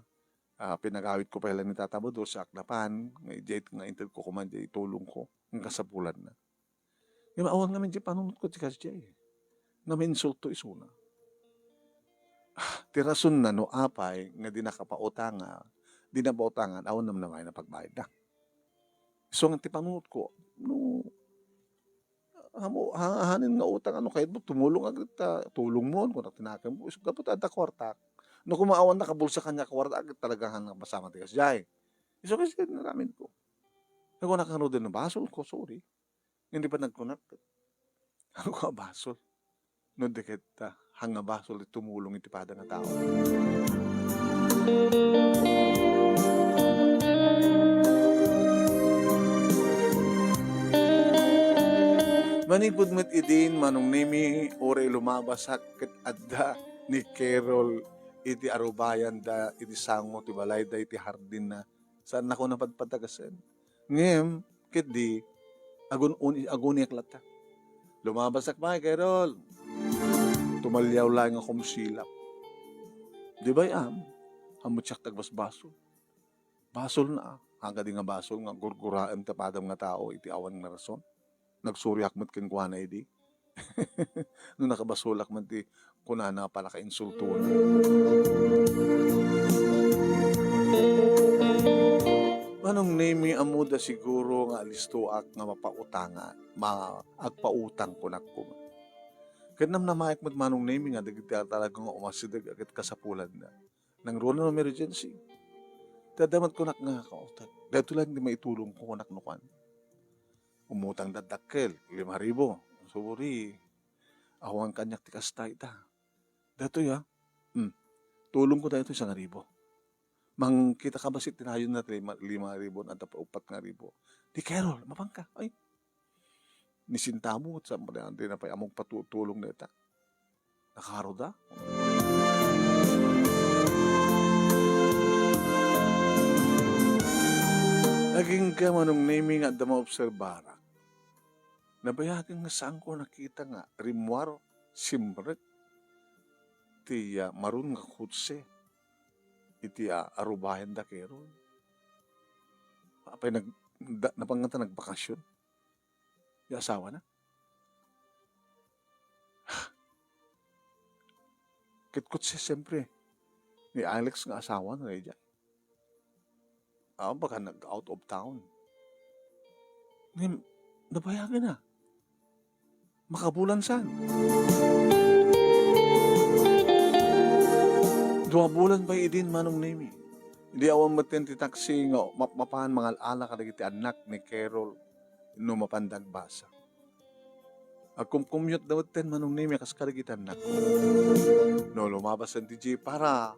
ah, pinagawidko pay laeng ni Tata Bador, siak napan, nga idiay nga inted ko koma, idiay tulongko, nga kasapulanna. Ngem awan ngamin ti panunotko ti kasdiay. Nga mainsulto isuna. Ah, ti rasonna no apay nga di nakapautanga, di napautangan, awan namnamayan a pagbayadda. Isu nga ti panunotko, no, amo, ha-, hanin nga utang, ano, kayatmo, tumulong agta, tulongmon, kunak ti nakemko, isu gapu ta adda kuartak. No, koma awan nakabulsa kaniak kuartak, talaga nga masamak ti kasdiay. Isu nga inaramidko. Kunak ngaruden, basolko, sorry. Ngem di panagkunak, "Ania a basol?" No di ket, ah, haan nga basol ti tumulong iti pada nga tao. Manipud met idin, Manong Nemi, uray lumabasak ket adda ni Carol iti arubayanda iti sango ti balayda iti hardinna. Saannako napadpadagasen. Ngem, ketdi, agun-, un-, aguniak latta. Lumabasak pay, Carol. Tumaliaw laeng a kumsilap. Di bay-am, ammok siak ti agbasbasol. Basolna, a. Haan kadi nga basol nga gurguraem ti padam nga tao iti awan nga rason. Nagsuriak met kenkuana idi. No nakabasolak man ti kunana a panakainsultona. Manong Nemi, ammoda siguro nga alistoak nga mapautangan, ma-, agpautang kunak koma. Ket namnamaek met, Manong Nemi, nga dagiti talaga nga umasideg a ket kasapulanna. Nangruna no emergency. Ti adda met kunak nga kautang. Daytoy laeng ti maitulongko kunak no kuan. Umutang dakdakkel, lima ribu. Sorry. Awan kaniak ti kasta ita. Daytoy, ah. Hmm. Tulongko daytoy sangaribu. Mangkita ka bassit ti nayonna ti lima, lima ribu, adda pay uppat nga ribu. Di Carol, mapanka. Ay. Ni sentabo, sa, di na pay ammok patutulong dayta. Nakaruda? Agingga, Manong Nemi, nga adda maobserbarak. Nabayagen nga saanko nakita nga rimmuar, simrek ti, ah, maroon nga kotse iti, ah, arubayan da Carol. Apay nag-, da-, napangngata nagbakasyon? Ti asawana? Ket kotse, siyempre, ni Alex nga asawana daydiay. Ah, baka nag-out of town. Ngem, nabayagen na. Makabulan saan? Dua bulan pay idin, Manong Nemi. Idi awan metten ti taxi nga mapmapan mangal-ala kadagiti annak ni Carol no mapanda agbasa. Agkumkumyot da metten, Manong Nemi, a kas kadagiti annakko. No lumabasen ti jeep, para,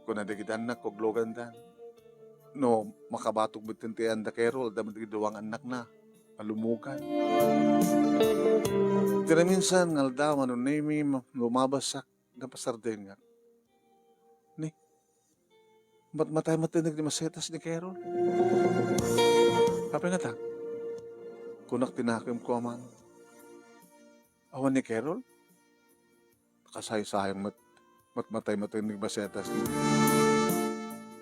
kuna dagiti annakko, aglugandan. No makabatog metten ti anda Carol, adda met dagiti dua nga annakna a lumugan. Iti naminsan nga aldaw, Manong Nemi, ma-, lumabasak, napasardengak. Ni, matmatay met ti masetas ni Carol. Apay ngata? Kunak ti nakemko a, Manong. Awan ni Carol? Nakasaysayang met, matmatay met ti masetas.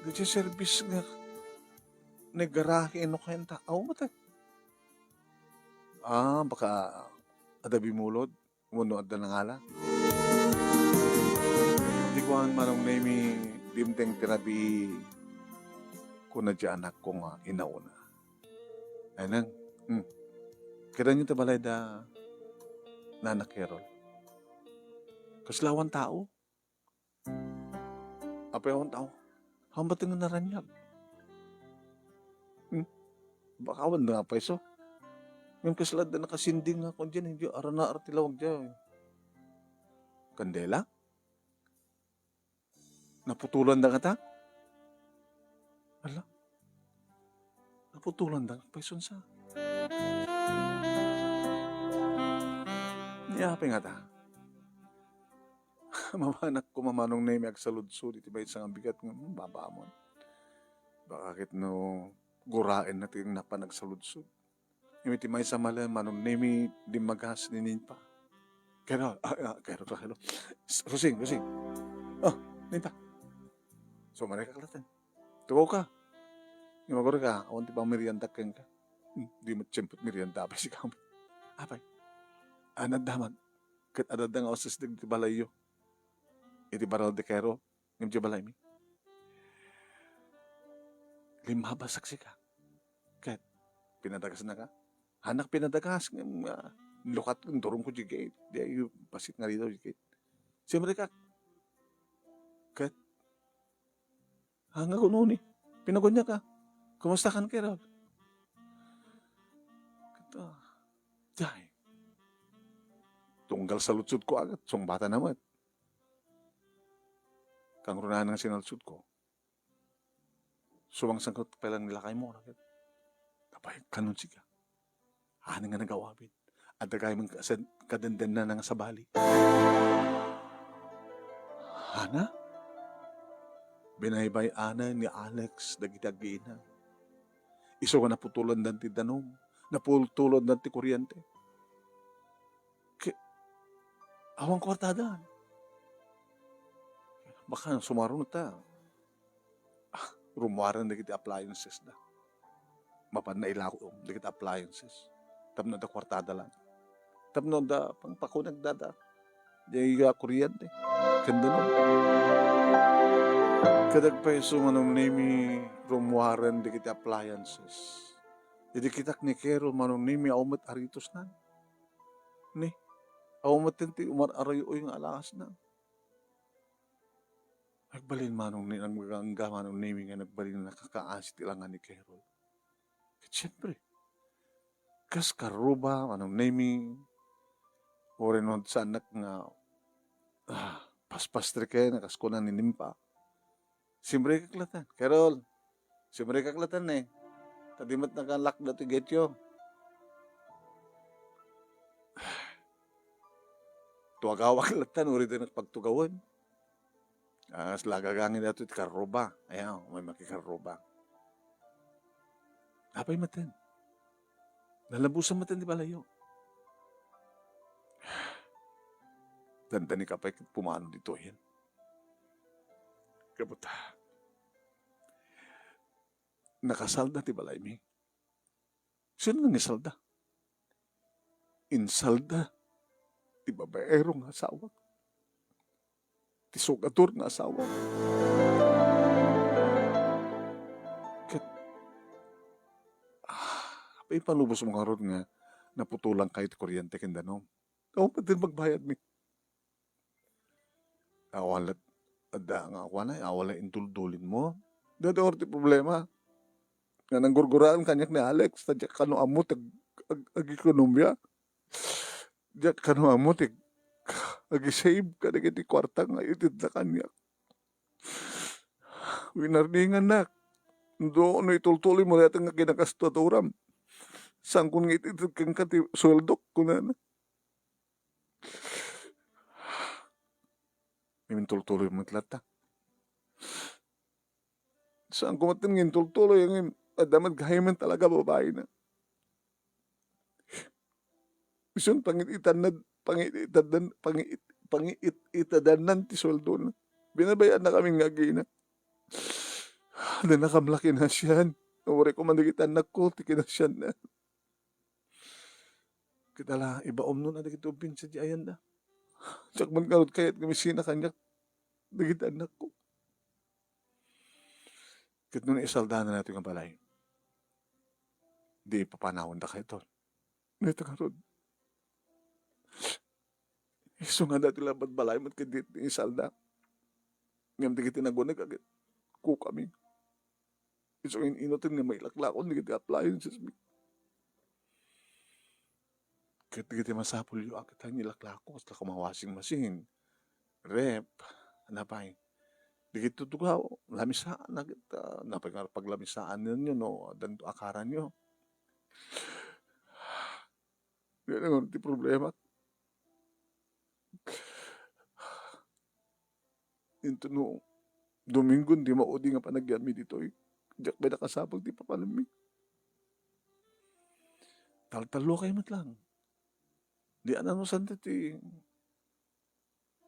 Daydiay serbis nga naggarahe no kayanta. Aw, matay. Ah, baka adda bimulod. Wenno adda nangala. Di kuan, Manong Nemi, dimteng ti rabii, kuna diay anakko nga inauna. Ay nang, hmm. Kitaenyo ti balay da Nana Carol. Kasla awan tao. Apay awan tao? Hamateng nga naraniag. Hmm? Baka awan nga payso. Ngem kasla adda nakasinding nga kuan diyan, hindi, arana, arti lawag diyan. Kandela? Naputulan da ngata? Ala? Naputulan da nga payson sa. Ni apay ngata? Mabanak koma, Manong Nemi, agsaludsod iti maysa nga bigat nga, hmm, babamon. Baka ket no guraenna ti napan agsaludsod. Ngem iti maysa manen, Manong Nemi, dimmagas ni Ninpa. Kero, ah, ah, kero, kero. Rosing, Rosing. Oh, Ninpa. Sumarikak latten. Tugaw ka. Ngem agurayka, awan ti pamiriandak kenka. Hmm, di met siyempre mirianda, apay, sika. Apay. Anad damag. Ket adda nga uses dagiti balayyo. Iti barrel de kero, ngem diay balaymi. Limmabasak sika. Ket pinadagasnaka. Hanak pinadagas ngem, ah, lukat, indurongko diay gate. Diay bassit nga ridaw diay gate. Simrikak. Ket, "Ah, nga kunoni? Pinaguniaka. Kumusta kan, Carol?" Ket, ah, diay. Tunggal saludsodko, agat, sungbatan met. Kangrunaan nga sinaludsodko. Sumangsangkot pay lang ni lakaymo, ket apay, kanon sika? Anen nga nagawamin. Adda gayam kasen-, kadendenna nga sabali. Hana? Binaybay-anan ni Alex dagiti agina. Isu nga naputolandan ti danum, naputolandan ti kuryente. Ke-, awan kuartada. Baka sumaruno ta, ah, rummuaren dagiti appliances da. Mapan nailako dagiti appliances. Tapno adda kuartada lang. Tapno adda pangpakonektada. Diay nga kuryente. Ken danum. Ket agpayso, Manong Nemi, rummuaren dagiti appliances. Idi kitak ni Carol, Manong Nemi, awan met aritosnan. Ni, awan met ti umar-aruy-uy nga alasna. Agbalin, Manong Ni-, nagmagangga, Manong Nemi, nga nagbalin nga nakakaasi ti langan ni Carol. Ket siempre, kas karruba, Manong Nemi, uray no saannak nga, ah, paspastre ken, kas kuna ni Ninpa. Simrekak latta. Carol, simrekak latta, ne. Ta di met nakalak datoy gate-yo. Tuagawak latta, uray di nagpagtugawen. Ah, lagagangin datoy ti karruba. Ayaw, may makikarruba. Apay met ten? Nalabusan met ti balayyo. Dandani ka pay ket pumano ditoyen. Kabuta. Nakasalda ti balaymi. Sino nga insalda? Insalda ti babaero nga asawak. Ti sugadur nga asawa. Ket, ah, apay panubos mo ngarud nga naputolan kayo ti kuryente ken danum? Awan pay ti magbayad mi. Awan la, adda nga kuana, awan la intultulinmo. Dada ti problema. Nga nanggurguraan kaniak ni Alex, ta diak kano ammo ti ag-, ag-, ag-ekonomia. Diak kano ammo ti ag-, ag-save kadagiti kuarta nga itedda kaniak. Winarningannak. No, no itultuloy mo dayta nga kinagastuaduram, saankon nga itedek kenka ti sueldok, kunana. Ngem intultuloy met latta. Saanko met nga intultuloy, ngem adda met gayam talaga babaina. Isun pangit-itanna, pangit-itadan, pangit-, pangit-itadannan ti sueldona. Binabayaanna kami nga agina. Adda nakam la kinasian. Uray ko man dagiti annakko ti kinasianna. Ket ala, ibaomnon a dagiti ubing sadiay ayanda. Diak man ngarud kayat nga misina kaniak dagiti annakko. Ket no naisaldana daytoy nga balay, di papanawendakayto. Dayta ngarud, isu nga adda ti laeng balay met ket di ti isalda. Ngem dagiti naguneg a ket kukami. Isu in-, inuten nga mailaklakon dagiti appliances mi. Ket dagiti masapulyo a ket ilaklako, kasla koma washing machine, ref, napay. Dagiti tutugaw, lamisaan, ket, ah, napay nga paglamisaanyo no addanto akaranyo. Diay ngarud ti problema. Inton no Domingo, di maudi nga panagyanmi ditoy. Diak pay nakasapul ti papanammi. Taltallo kayo met lang. Di ananusan ti, ti,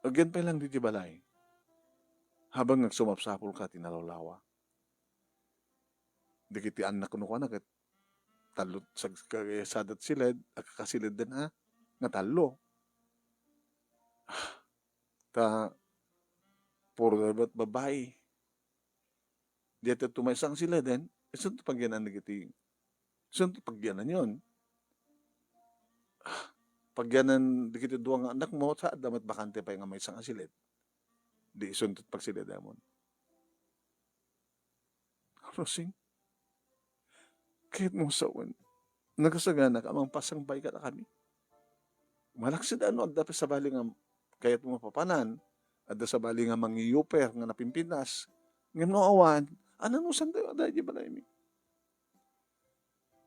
agyan pay lang diti balay. Habang agsumapsapulka ti nalawlawa. Dagiti annak no kuana ket tallo, sag-, ka-, sadat siled, agkakasiled den a, nga tallo. Ta, puro labat babai. Diay maysa nga sileden, isunto pagyanan dagiti, isunto pagyanan yon. Pagyanan dagiti dua nga anakmo, sa adda met bakante pay nga maysa nga siled. Di isunto pagsiledamon. Rosing, kayatmo sawen, nagasaganak a mangpasang bay kadakami. Malaksid a no adda sabali nga kayatmo mapapanan, adda sabali nga mangiuper nga napimpintas, ngem no awan, ananusantayo a daydi balaymi.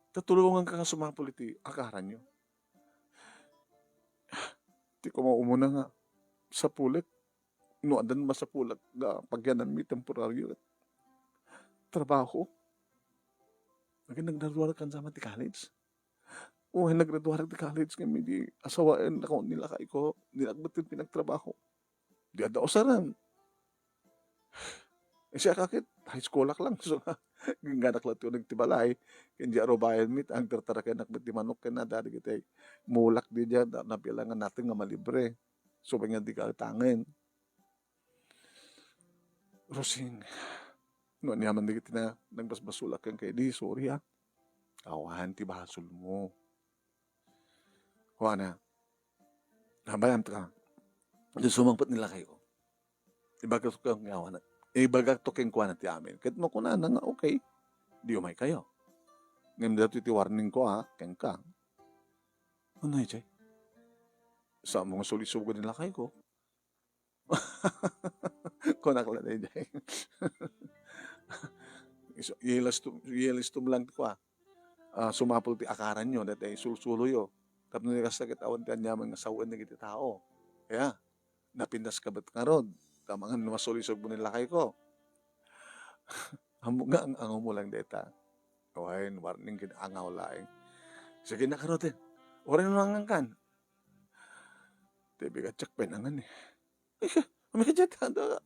Ta tulonganka nga sumapul iti akaranyo. Ti koma umuna nga sapulek, no addan masapulek nga pagyananmi temporario ket trabaho. Agin naggraduar kan sama ti college. Uray naggraduar ti college ngem idi asawaen ako ni lakayko, di nagbetten pinagtrabaho. Di adda usaren. Eh, siak ket high schoolak lang. So, ingganak latta uneg ti balay. Ken di arubayan mi, ta agtartarakenak met ti manok ken adda dagiti mulak diay, ta napila nga nateng nga malibre. Subay nga di ka utangen. Rosing, no aniaman dagiti na nagbasbasolak kenka idi, sorry, ha. Awan ti basolmo. Kuana, "Bayam ka. Di sumangpet ni lakayko. Ibagak to kenkuana, ibagak to kenkuana ti amin. Ket no kunana nga okay, di umaykayo. Ngem daytoy ti warningko, ha, kenka." "Ania idiay?" "Saanmo nga sulisugen ni lakayko?" Kunak la daydiay. Isu-, ilastom, ilastom lang ti kua. Ah, sumapul ti akaranyo, daydiay sulsuloyo. Tapno di kasta ket awan ti aniaman nga sawen dagiti tao. Kaya, napintas ka met ngarud. Ta mangan no masulisog mo ni lakayko. Ammok nga ang-angawmo lang dayta. Wen, warning ken angaw laeng. Sige na, karoten. Uray no nangankan. Ti bigat siak pay nangan, eh. Ay, siya, umikadya, ta, ta,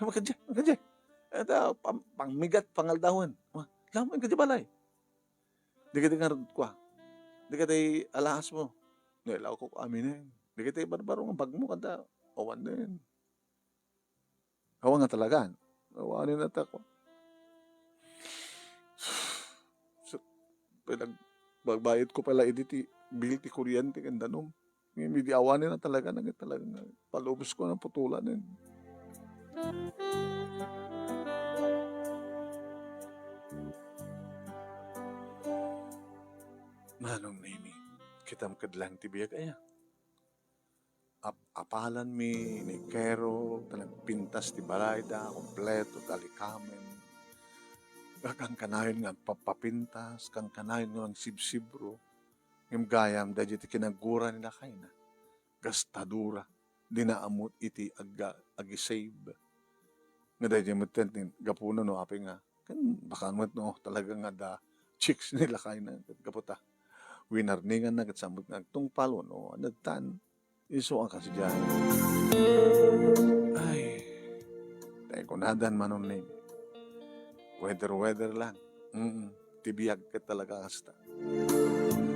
umikadya, umikadya. Eta, pam-, pangmigat, pangaldawen. Wa, lam, umikadya balay. Dagiti ngarud kua. Dagiti alahas mo. Nailaw ko amin, eh. Dagiti barbaro nga bagmo, kada awan din. Awan nga talagan. Awanen a tako. So, pinag-, magbayad ko pala idi ti bill ti kuryente ken danum. Ngem idi awanen a talaga, nagit talaga nga palubos ko na putulanen. Manong Nemi, kitam ket lang ti biag aya. Ap-, apalanmi ni Carol ta nagpintas ti balayda, kompleto ti alikamen. Kankanayon nga agpapapintas, kankanayon nga agsibsibro. Ngem gayam, daydiay ti kinagura ni lakayna. Gastadora. Dina ammo iti agga-, agisave. Nga daydiay metten ti gapuna no apay nga, ken baka met no talaga nga adda chicks ni lakayna, ket gapu ta winarninganna ket saan met nga agtungpal wenno anagtan. Isu a kasdiay. Ay, tay kunadan, Manong Nemi. Weather, weather lang. Mm, ti biag ket talaga kasta.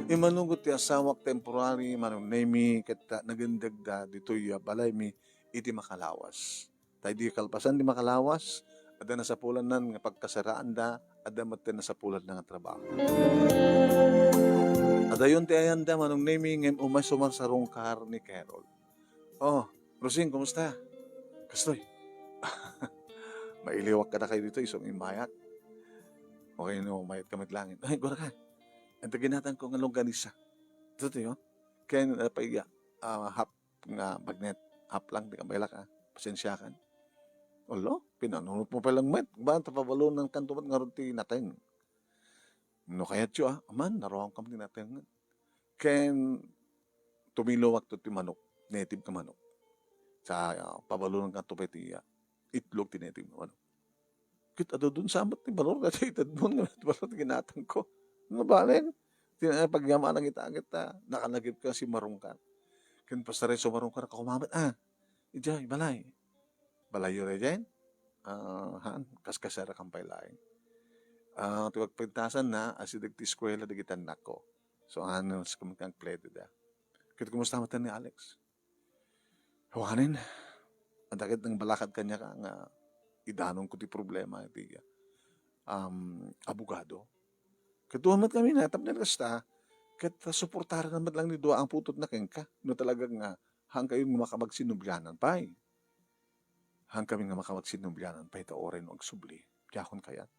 Immanugot ti asawak temporary, Manong Nemi, ket ta-, nagendegda ditoy a balaymi iti makalawas. Ta idi kalpasan ti makalawas, adda nasapulannan nga pagkasaraanda, adda met ti nasapulanna nga trabaho. Adayon ti ayanda, Manong Nemi, ngem umay sumarsarungkar ni Carol. "Oh, Rosing, kumusta?" "Kastoy." "Mailiwak kadakayo ditoy, isu nga immayat." "Okay no, mayat ka met laeng." "Ay, gura ka. Anta ginatangko nga longganisa. Ditoy, oh. Ken, ah, paiya, ah, half nga bagnet. Half lang, di ka mailak, ah. Pasensiakan." "Ala, pinanunot mo pay lang met. Ba, ta pabalonankanto met ngarud ti nateng." "No kayatyo, ah, aman, naruangkam ti nateng." Ken tumiluwakto ti manok, native nga manok. Sa, ah, pabalonankanto pay ti, ah, itlog ti native nga manok. Ket adu-, dunsa met ti balor, dayta itedmo nga balor ti ginatangko. Ano ba, nen? Ti, eh, pagyamanak ita ket, ah, nakalagip ka, simarungkar. Ken pasaray sumarungkar ka, kumamat, ah, idiay, balay. Balayyo daydiay? Ah, haan, kaskasarakan pay laeng. Ah, ti pagpintasan na, asideg ti eskuela dagiti annakko. So, haan, mas kumakang plede da. Ket kumusta met ni Alex? Awanen, adda ket nangbalakad kaniaka nga idanonko ti problema iti, um, abogado. Ket dua met kami na, tapno kasta, ket suportaran met lang ni dua ang putotna kenka. No talaga nga, haan kayo nga makapagsinublianan pay. Haan kami nga makapagsinublianan pay, ta uray no agsubli, diakon kayat.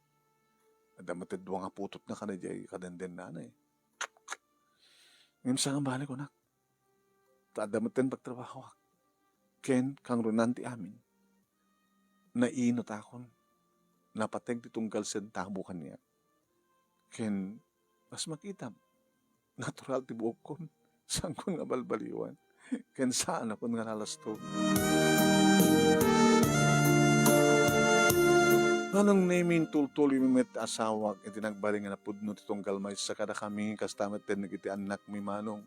Adda met dua nga putotna kadaydiay, kadenden nanay. Ngem saan nga balik, kunak? Ta adda met ti pagtrabahoak. Ken kangrunan ti amin, nainutakon. Napateg ti tunggal sentabo kaniak. Ken kas makitam, natural ti buokkon. Saankon nga balbaliwan. Ken saanakon nga nalastog. Manong Nemi, intultuloymi met ti asawak iti nagbalin nga napudno ti tunggal maysa kadakami, kasta met tennek iti annakmi, Manong.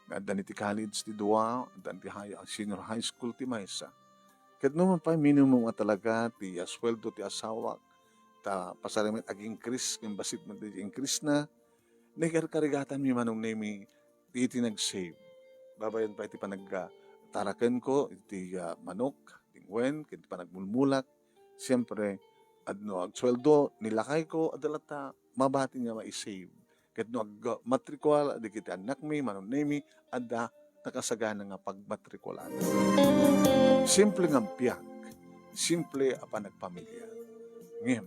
Nga adda ni ti college ti dua, adda ni ti high, senior high school ti maysa. Ket no man pay minimum nga talaga ti, ah, sueldo ti asawak, ta pasaray met ag-increase, ngem bassit met ti increase na, naikarkarigatanmi, Manong Nemi, iti nag-save. Babaen pay ti panag-, ah, tarakenko iti, ah, manok, tingwen, ken ti panagmulmulak. Siempre, ad-, no agsueldo ni lakayko, adda latta mabati nga mai-save. Ket no agmatrikula dagiti annakmi, Manong Nemi, adda nakasagana nga pagmatrikulaan. Simple nga biag, simple a panagpamilya. Ngem,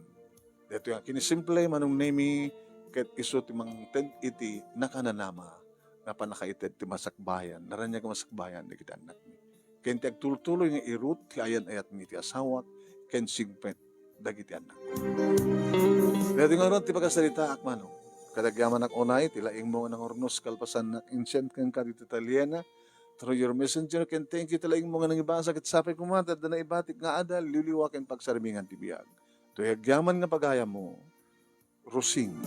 daytoy nga kinisimple, Manong Nemi, ket isu ti mangted iti nakananama nga pannakaited ti masakbayan, naraniag nga masakbayan dagiti annakmi. Ken ti agtultuloy nga irut ti ayan-ayatmi iti asawak ken sigpet dagiti annak. Daytoy ngarud ti pakasaritaak, Manong. Kadagyamanak unay ti laingmo nga nangurnos kalpasannak insent kenka dita italiana through your messenger, ken thank you ti laingmo nga nangibasa ket sapay koma ti adda naibatik nga adal, liwliwa ken pagsarmingan ti biag. Toy agyaman nga pagayammo, Rosing.